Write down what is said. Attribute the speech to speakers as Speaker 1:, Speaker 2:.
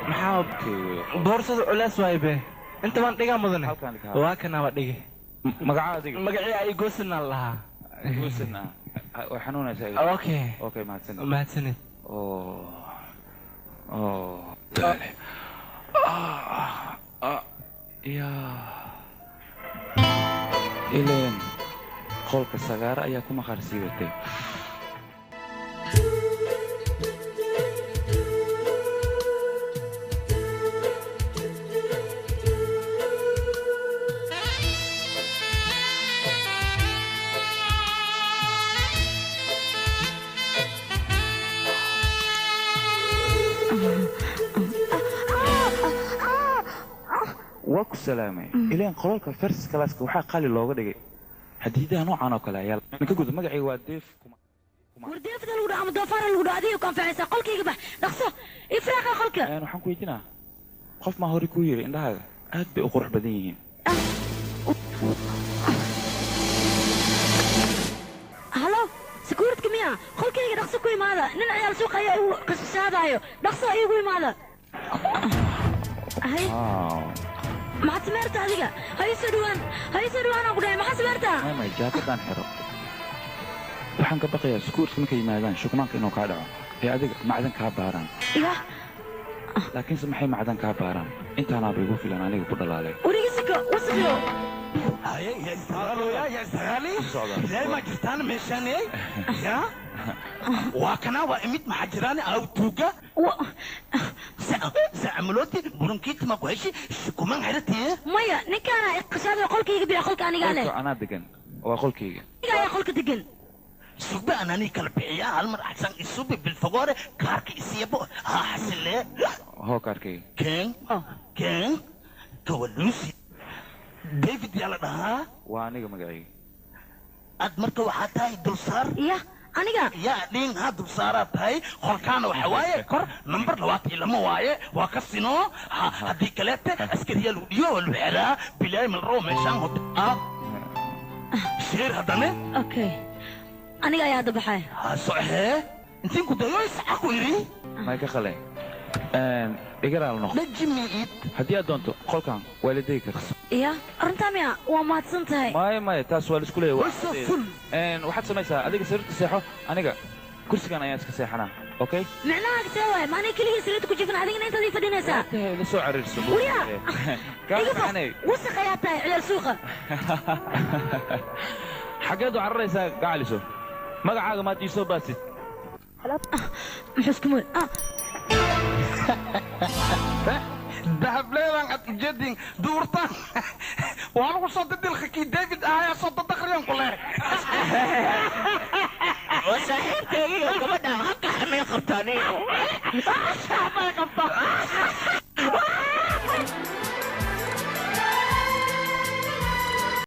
Speaker 1: Maxaa boorsada culays waay be inta baan dhigaa mudane waa kana waa dhigi
Speaker 2: magaca adiga
Speaker 1: magacii ay goosanaa lahaa
Speaker 2: goosan way xanuunaysaa
Speaker 1: okay
Speaker 2: okay mahadsanid
Speaker 1: mahadsanid
Speaker 2: oh oh ya ileen qolka sagaara ayaa ku maqaar siibatay waa ku salaamay ileen qolalka first classka waxaa qali looga dhigay hadiidaha noocan oo kale ayaa ka guda magacayga waa deef
Speaker 3: war deefta lagu dhaco ama doofaara lagu dhaco adiga ku anfacaysaa qolkayga bax dhaqso ifraaqa qolka
Speaker 2: waxaan ku weydiinaa qof maa hore kuu yiri indhahaaga aad bay u qurux badan yihiin
Speaker 3: halo sekuuridka miya qolkayga dhaqso ku imaada nin ciyaal suuqa ayaa igu qasqasaadaayo dhaqso iigu imaada hay maxaad sameerta adiga ha ii soo dhawaan ha ii soo dhawaan aan ku dhahay maxaad sameertaa
Speaker 2: may jaakadaan xiro waxaan ka baqayaa sukuurka markay yimaadaan shukmaanka inuu kaa dhaco ee adiga macdan kaa baaraan
Speaker 3: ya
Speaker 2: laakiinse maxay macdan kaa baaraan intaanaaba igu filan aniga ku dhalaalay
Speaker 3: warigisika wasaqyo
Speaker 4: haye ya istaqaaloya ya istaqaali ilaahay ma jirtaan meeshaan ya waa kanaa waa imid maxaa jiraan aw tuuga sacamalooti burunkiita ma ku heshi shukuman xiratiye
Speaker 3: maya ninkaana iqashaada qolkayga biya qolka anigaa leh
Speaker 2: anaa degan waa qolkayga
Speaker 3: aniga ayaa qolka degan
Speaker 4: sugba anani kala bixiyaa hal mar axsan isubi bilfagoore kaarka isiyabo ha xasile
Speaker 2: hoo kaarkayga
Speaker 4: keen keen kawaluusi david yaa la dhahaa
Speaker 2: waa aniga magacayga
Speaker 4: ad marka waxaa tahay dulsaar
Speaker 3: ya aniga
Speaker 4: yaa dhin ha dulsaaraa tahay qolkaana waxa waaye kor nambar 22 waaye waa ka sinoo haddii kaleete askariyaa lagu dhiyo waa lagu xeraa bilaay malrabo meeshaan hod sheer haddane
Speaker 3: okay aniga ayaa hadda baxay
Speaker 4: ha socee intiin ku dayo isca ku yidhi
Speaker 2: may ka qaleen igaraal noqo
Speaker 4: dhajimi id
Speaker 2: haddii aad doonto qolkan waa la degi karta
Speaker 3: ya arrintaa miya waa mahadsan tahay
Speaker 2: maya maya taas waa la isku leeyahay waxaad samaysaa adiga sariirta seexo aniga kursigan ayaan iska seexanaa okay
Speaker 3: micnahaaga see waaye ma aniga keligii sariirta ku jifan adigana intaad ii fadhinaysaa
Speaker 2: la soo cariirso
Speaker 3: wariya wasaq ayaa tahay ciyaal suuqa
Speaker 2: xaggeed u cararaysaa gacaliso magacaaga maad ii soo baasid
Speaker 3: muxuu isku mood
Speaker 4: dahableedan aad ujeedin duurtan waa lagu soo dadilka kii david ahayaa soo dadakriyan ku leh
Speaker 5: saaxiibkaygiyo gabadhaan halka xamay qabtaan
Speaker 4: may qabtaa